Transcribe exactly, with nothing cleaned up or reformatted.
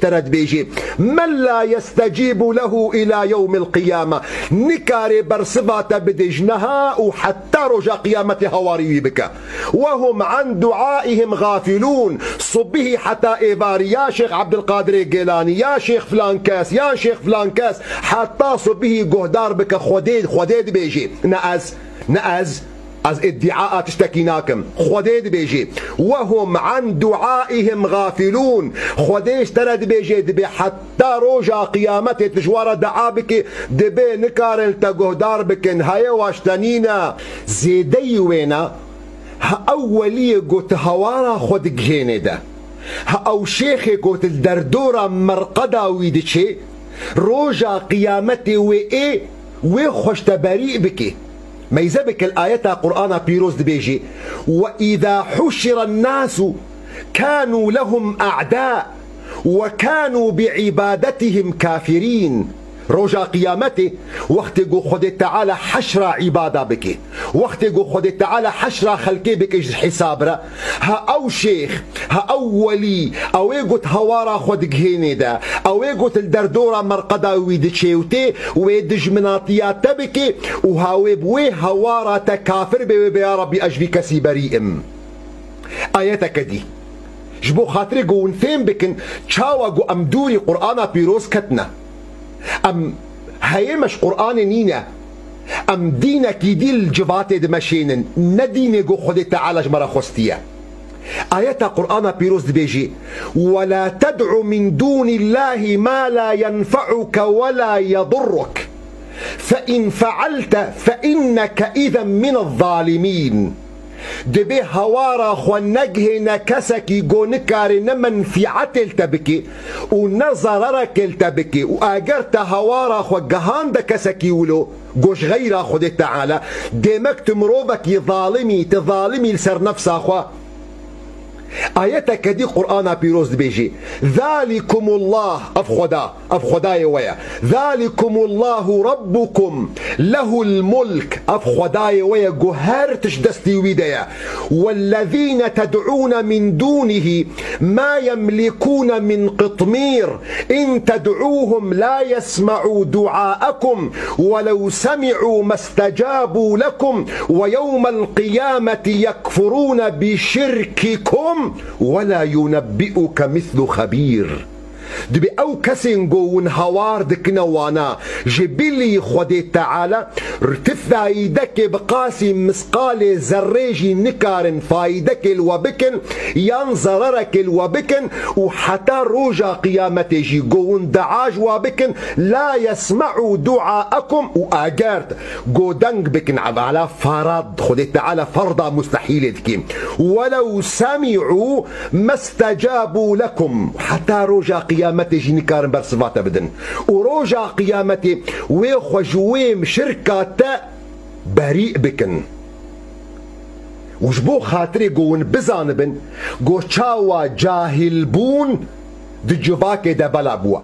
te re dibêjê, "Men la yestecîbu lehu îlâ yewmil qiyâme." Nikarê bersiva te bide ji niha û heta roja qiyametê hawarî wî bike. "Ve hum an duaihim gafilûn." Subihî heta êvarî ya Şêx Ebdilqadirê Gêlanî, ya Şêx filan kes, yan Şêx filan kes, heta subihî guhdar bike Xwedê, Xwedê dibêjê. Ne ez, ne ez, ez îdîa a tiştekî nakim. Xwedê dibêjê, "Ve hum an duaihim gafilûn." Xwedê ji te re dibêjê, dibê heta roja qiyametê tu ji wan re dua bikî, dibê nikarin li te guhdar bikin. Heye wa ji te nîne. Zêdeyî wêne, ha ew weliyê ku tu hawara xwe digihênê de, ha ew şêxê ku tu li derdora merqeda wî diçê, roja qiyametê wê ê, wê xwe ji te berî bikê. Meyze bike li ayeta Qur'ana pîroz dibêjê, "Ve îzâ huşiren nâsu kânû lehum a'dâ ve kânû bi îbadetihim kafirîn." Roja qiyametê, wextê ku Xwedê Teala heşra îbada bike, wextê ku Xwedê Teala heşra xelkê bike ji hesab re, ha ew şêx, ha ew welî, ew ê ku tu hawara xwe digihênê de, ew ê ku tu li derdora merqeda wî diçê û tê, wê dijminatiya te bike û ha wê bi wê hawara te kafir bê, wê bê, "Ya Rabbî, ez ji vî kesî berî im." Ayeteke dî. Ji bo xatirê ku hûn fêm bikin, çawa ku em dûrî Qur'ana pîroz ketine. Em heyê me ji Qur'anê nîne. Em dînekî dî li civatê dimeşênin. Ne dînê ku Xwedê Teala ji me re xwestiye. Ayeta Qur'ana pîroz dibêjî, "Ve la ted'u min dûnillâhi ma la yenfe'uke ve la yedurruk. Fe in fe'alte fe inneke izen minez zalimîn." Dibê hawara xwe negihêne kesekî ku nikare ne menfîetê li te bike û ne zerereke li te bike û eger te hawara xwe gihande kesekî wilo ku ji xeyra Xwedê Teala, demek tu mirovekî zalimî, tu zalimî li ser nefsa xwe. Ayeteke dî Qur'ana pîroz dibêjî, "Zalikumullah", ev Xweda, ev Xwedayê we ye. "Zalikumullahu rabbukum, lehul mulk", ev Xwedayê we ye, ku her tişt destî wî de ye. "Wellezîne ted'ûne min dûnihî ma yemlikûne min qitmîr, in ted'ûhum la yesme'û du'aekum, welew semi'û mestecabû lekum, ve yewmel qiyameti yekfurûne bi şirkikum, ve la yunebbi'uke mislu xebîr." Dibê ew kesên ku hûn hawar dikine wana, ji bilî Xwedê Teala, ti fayîdekê bi qasî misqalê zerrê jî nikarin fayîdekê li we bikin, yan zererekê li we bikin û heta roja qiyametê jî ku hûn dua ji wa bikin, "La yesme'û du'aekum", û agert ku deng bikin, ala farad, Xwedê Teala ferda mustehîlê dike. "Welew semi'û mestecabû lekum." Heta roja qiyametê jî nikarin bersiva te bidin. Û roja qiyametê wê xwe ji wê şirka te berî bikin. Û ji bo xatirê ku hûn bizanibin ku çawa cahilbûn di civakê de bela bû.